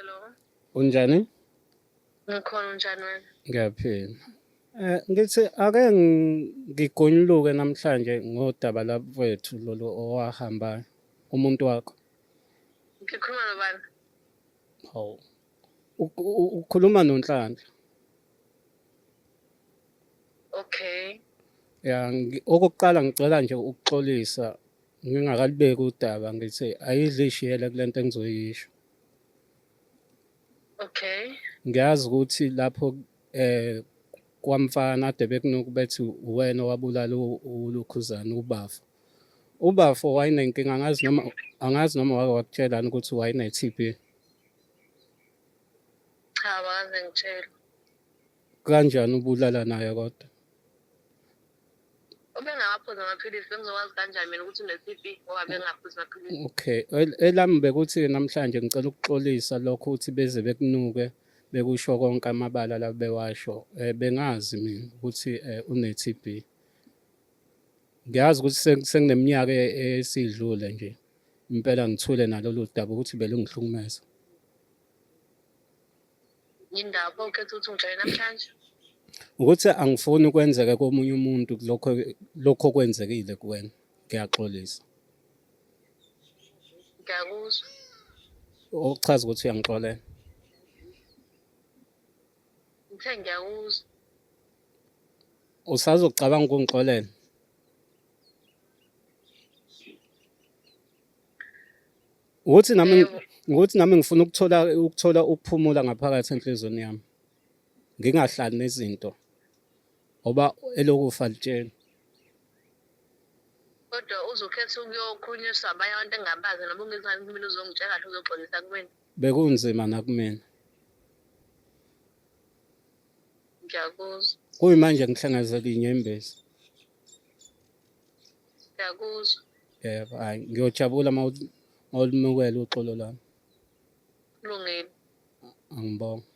Hello. Unjani? Ngikhona, unjani wena? Ngiyaphila. Ngithi ake ngigonyuluke namhlanje ngodaba lwethu lolu owahamba umuntu wakho. Ngikhuluma nobani? Hawu. Ukhuluma noNhlanhla. Okay. Ya, okokuqala ngicela nje ukuxolisa ngingakalibeki udaba, ngithi ayidle ishiyele kulento engizoyisho. Okay. Ngiyazi ukuthi lapho kwamfana ade bekunuku bethi uwena owabulala uLukhuzana uBafo. UBafo wayenenkinga, angazi noma wake wakutshelani ukuthi wayene-TB. Cha, akaze ngitshela. Kanjani ubulala naye kodwa? Ubengawaphuzi amaphilisi, bengizokwazi kanjani mina ukuthi une-TB ngoba bengaphuzi amaphilisi. Okay, elami bekuthi namhlanje ngicela ukuxolisa lokho ukuthi beze bekunuke bekusho konke amabala la bewasho, bengazi mina ukuthi une-TB. Ngiyazi ukuthi sengineminyaka esidlule nje impela ngithule nalolu daba ukuthi belungihlukumeza. Yindaba ukhetha ukuthi ungitshele namhlanje? Ukuthi angifuni ukwenzeka komunye umuntu lokho okwenzekile kuwena. Ngiyaxolisa. Ngiyakuzwa. Okuchaza ukuthi uyangixolela. Ngithe ngiyakuzwa. Usazocabanga ukungixolela? Ukuthi nami Yebo. Ukuthi nami ngifuna ukuthola ukuphumula ngaphakathi enhliziyweni yami. Ngingahlali nezinto ngoba elokufa litsheni. Kodwa uzokhetha ukuyokhulunyiswa abanye abantu engingabazi noma ungizani kumina uzongitshela kahle uzoxolisa kumina. Bekunzima nakumina. Ngiyakuzwa. Kuyimanje ngihlengezela inyembezi. Ngiyakuzwa. Yebo, hhayi ngiyojabula uma ulimukela uxolo lwami. Kulungile. Angibonge.